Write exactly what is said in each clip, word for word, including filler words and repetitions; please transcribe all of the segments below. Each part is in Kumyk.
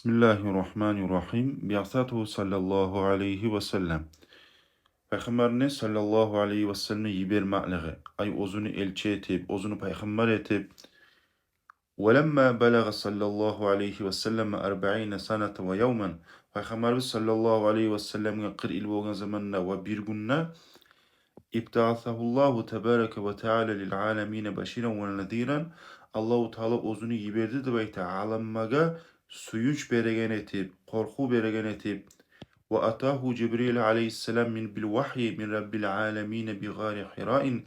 بسم الله الرحمن الرحيم. بعثته صلى الله عليه وسلم. Пайхаммарны саллаллагьу алайгьи ва салламны йибермеклиги, ай, оьзюню элчи этип, оьзюню пайхаммар этип. ولما بلغ صلى الله عليه وسلم أربعين سنة ويوما. Пайхаммарыбыз саллаллагьу алайгьи ва салламгъа къыркъ йыл болгъан заманда ва бир гюнде, ابتعثه الله تبارك وتعالى للعالمين بشيرا ونذيرا. Аллагьу Таала оьзюню йиберди деп айта, аламлагъа сююнч береген этип, къоркъув береген этип. وأتاه جبريل عليه السلام من، بالوحي من رب العالمين بغار حراء.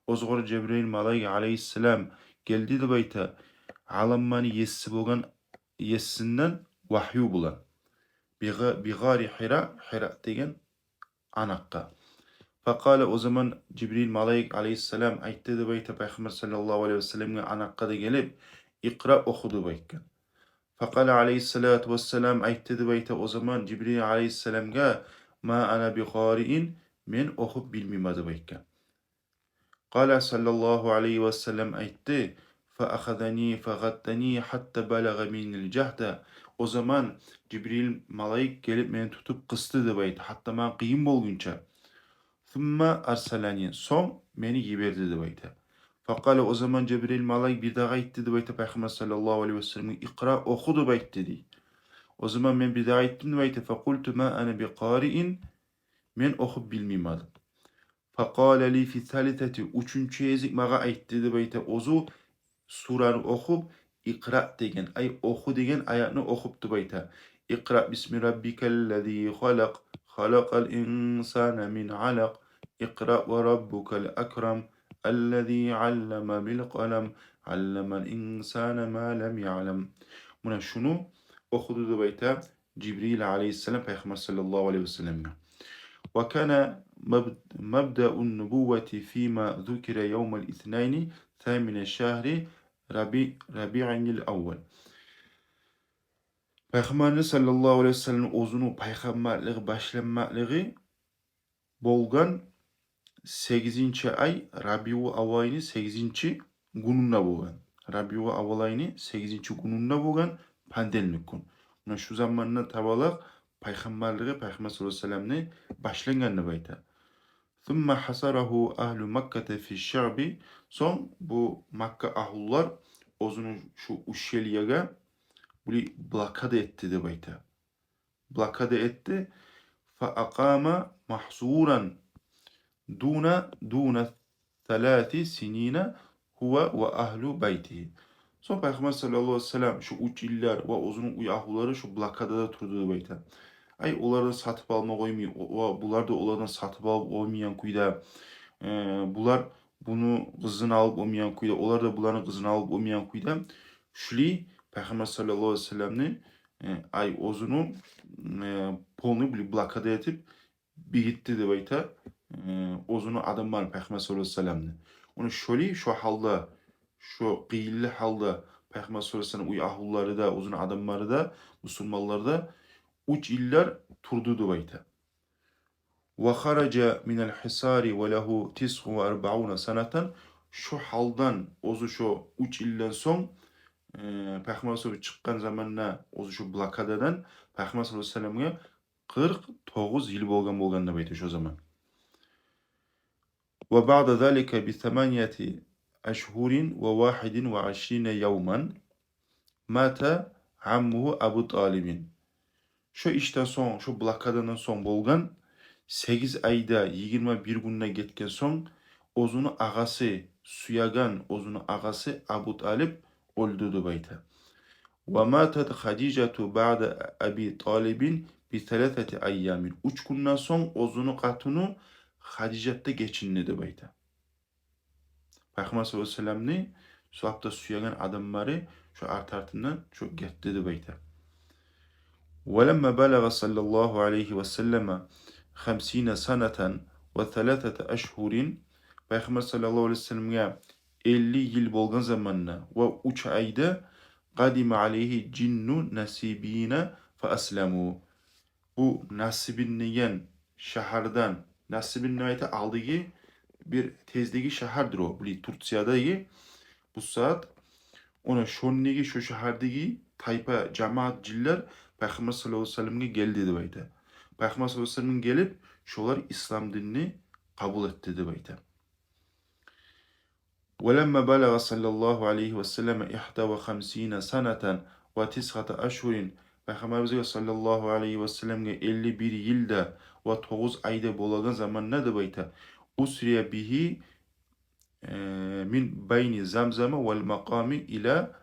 Оьзюгер Жибрил малайик алайгьиссалам гелди деп айта, аламланы еси болгъан есинден вагью булан. بغ-، بغار حراء, Гьира деген анакъгъа. فقال, о заман Жибрил малайик алайгьиссалам айтды деп айта Пайхаммар саллаллагьу алайгьи ва салламгъа, анакъгъа да гелип, اقرأ, оху деп айтгъан. فقال عليه الصلاة والسلام, айтды деп айта о заман Жибрил алайгьиссаламгъа, ما أنا بقارئ, мен охуп билмеймен деп айтгъан. قال صلى الله عليه وسلم, айтды, فأخذني فغطني حتى بلغ مني الجهد. О заман Жибрил малайик гелип мени тутуп къысды деп айта, гьатта магъа къыйын болгъунча. ثم أرسلني, сонг мени йиберди деп айта. فقال, о заман Жибрил малайик бирдагъы айтды деп айта Пайхаммар саллаллагьу алайгьи ва салламгъа, اقرأ, оху деп айтды дей. О заман мен бирдагъы айтдым деп айта, فقلت ما أنا بقارئ, мен охуп билмеймен деп. فقال لي في الثالثة, уьчюнчю гезик магъа айтды деп айта, оьзю сураны охуп, اقرأ деген, ай, оху деген аятны охуп деп айта. اقرأ باسم ربك الذي خلق، خلق الإنسان من علق، اقرأ وربك الأكرم، الذي علم بالقلم، علم الإنسان ما لم يعلم. Муна шуну охуду деп айта Жибрил алайгьиссалам Пайхаммар саллаллагьу алайгьи ва салламгъа. وكان مب-، مبدأ النبوة فيما ذكر يوم الاثنين ثامن شهر ربيع، ربيع الأول. Пайхаммарны саллаллагьу алайгьи ва саллам оьзюню пайхаммарлыгъы башланмакълыгъы болгъан сегизинчи ай, Рабиул аввал айны сегизинчи гюнюнде болгъан. Рабиул аввал айны сегизинчи гюнюнде болгъан, понедельник гюн. Муна шу замандан табалакъ пайхаммарлыгъы Пайхаммар саллаллагьу алайгьи ва салламны башлангъан деп айта. ثم حصره أهل مكة في الشعب. Сонг бу Макка агьлулар оьзюню шу ущельеге були блокада этди деп айта. Блокада этди. فأقام محصورا دون، دون ثلاث سنين هو وأهل بيته. Сонг Пайхаммар саллаллагьу алайгьи ва саллам шу уьч йыллар ва оьзюню уьй агьлулары шу блокадада турду деп айта. Ай, олардан сатып алма къоймай, о-, о-, булар да олардан сатып алып болмайгъан кюйде, э, булар буну къызын алып болмайгъан кюйде, олар да буланы къызын алып болмайгъан кюйде, шулай Пайхаммар саллаллагьу алайгьи ва салламны, э, ай, оьзюню, э, полный бли-, блокада этип бегитди деп айта, э, оьзюню адамларын, Пайхаммар саллаллагьу алайгьи ва салламны. Ону шолай, шо гьалда, шо къыйынлы гьалда Пайхаммар саллаллагьу алайгьи ва саллам уьй агьлулары да, оьзюню адамлары да, мусулманлар да уьч йыллар турду деп айта. وخرج من الحصار وله تسع وأربعون سنة. Шо гьалдан, оьзю шо уьч йылдан сонг, э, Пайхаммар саллаллагьу алайгьи ва саллам чыкъгъан заманда, оьзю шо блокададан Пайхаммар саллаллагьу алайгьи ва салламгъа къыркъ тогъуз йыл болгъан, болгъан деп айта шо заман. وبعد ذلك بثمانية أشهر وواحد وعشرين يوما مات عمه أبو طالب. Шо ишден сонг, шо блокададан сонг болгъан, сегиз айда йигирма бир гюнде гетген сонг, оьзюню агъасы, сюеген оьзюню агъасы Абу Талиб оьлдю деп айта. وماتت خديجة بعد أبي طالب بثلاثة أيام. Уьч гюнден сонг оьзюню къатыны Хадижат да гечинди деп айта. Пайхаммар саллаллагьу алайгьи ва салламны сулап да сюеген адамлары шо арт-артындан шо гетди деп айта. ولما بلغ صلى الله عليه وسلم خمسين سنة وثلاثة أشهر. Пайхаммар саллаллагьу алайгьи ва салламгъа элли йыл болгъан заманда ва уьч айда, قدم عليه جن نصيبين فأسلموا. Бу Насибин деген шагьардан, Насибин деп айта, алдагъы бир тездеги шагьардыр о, бу Турциядагъы бу сагьат. Она шондагъы, шо шагьардагъы тайпа, жамаат, жинлер Пайхаммар саллаллагьу алайгьи ва салламгъа гелди деп айта. Пайхаммар саллаллагьу алайгьи ва салламгъа гелип, шолар ислам динни къабул этди деп айта. ولما بلغ صلى الله عليه وسلم إحدى وخمسين سنة وتسعة أشهر, Пайхаммарыбызгъа саллаллагьу алайгьи ва салламгъа элли бир йыл да ва тогъуз ай да болагъан заманда деп айта, أسري به, э, من بين زمزم والمقام إلى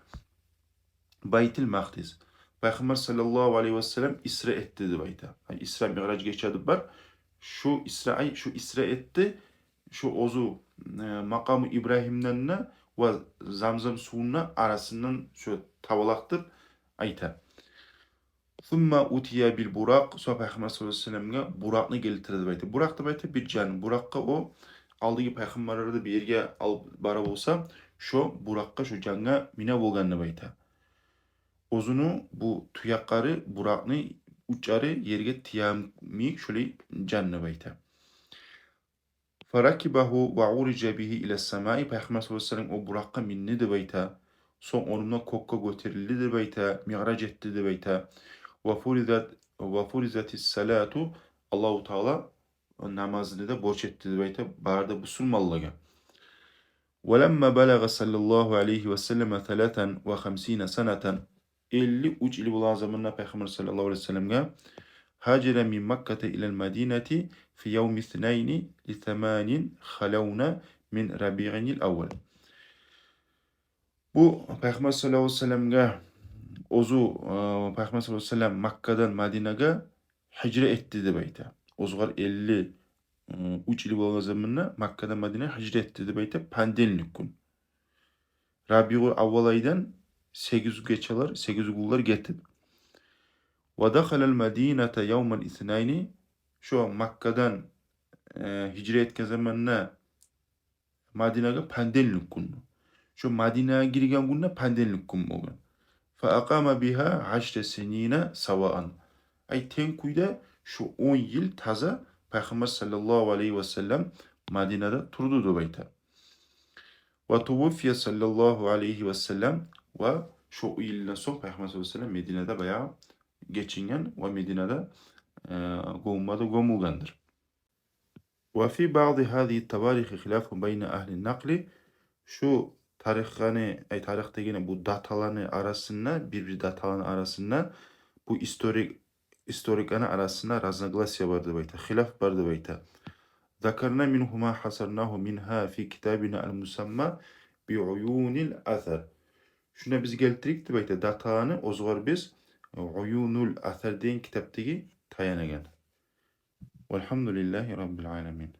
بيت المقدس. Пайхаммар саллаллагьу алайгьи ва саллам Исра этди деп айта. Гьа, Исра Миъраж гече деп бар. Шу Исра, ай, шу Исра этди, шу оьзю, э, Макъаму Ибрагьимден де ва Замзам сувуну арасындан шу табалакъ деп айта. ثم أتي بالبراق, сонг Пайхаммар саллаллагьу алайгьи ва салламгъа Буракъны гелтирди деп айта. Буракъ деп айта бир жан. Буракъгъа о алдагъы пайхаммарлар да бир ерге алып бара болса, шо Буракъгъа, шо жангъа мине болгъан деп айта. Оьзюню бу туякълары, Буракъны учлары ерге тиемик шолай жан деп айта. فركبه وعرج به إلى السماء, Пайхаммар саллаллагьу алайгьи ва саллам о Буракъгъа минди деп айта. Сонг ону булан кёкге гётерилди деп айта, Миъраж этди деп айта. وفرضت, وفرضت الصلاة, Аллагьу Таала намазны да борч этди деп айта бары да бусурманлагъа. ولما بلغ صلى الله عليه وسلم ثلاثا وخمسين سنة, элли уьч йыл болгъан заманда Пайхаммар саллаллагьу алайгьи ва салламгъа, هاجر من مكة إلى المدينة في يوم الاثنين لثمان خلون من ربيع الأول. Бу Пайхаммар саллаллагьу алайгьи ва салламгъа оьзю, э, Пайхаммар саллаллагьу алайгьи ва саллам Маккадан Мадинагъа гьижра этди деп айта. Оьзюгер элли, э, уьч йыл болгъан заманда Маккадан Мадинагъа гьижра этди деп айта, понедельник гюн. Рабиул аввал айдан сегиз гечелер, сегиз гюнлер гетип. ودخل المدينة يوم الاثنين, шо Маккадан, э, гьижра этген заманда Мадинагъа понедельник гюн. Шо Мадинагъа гирген гюн де понедельник гюн болгъан. فأقام بها عشر سنين سواء. Ай, тенг кюйде шо он йыл таза Пайхаммар саллаллагьу алайгьи ва саллам Мадинада турду деп айта. وتوفي صلى الله عليه وسلم, ва шо йылдан сонг Пайхаммар саллаллагьу алайгьи ва саллам Мадинада баягъы гечинген ва Мадинада, э, гёмюлме де гёмюлгендир. وفي بعض هذه التواريخ خلاف بين أهل النقل. Шу тарихланы, ай, тарих дегени бу даталаны арасында, бир-бир даталаны арасында бу историк, историкланы арасында разногласия бар деп айта, хилаф бар деп айта. ذكرنا منه ما حصرناه منها في كتابنا المسمى بعيون الأثر. Шунда биз гелтирдик деп айта даталаны, оьзюгер биз Уюнул Асар деген китапдагъы таянагъан. والحمد لله رب العالمين.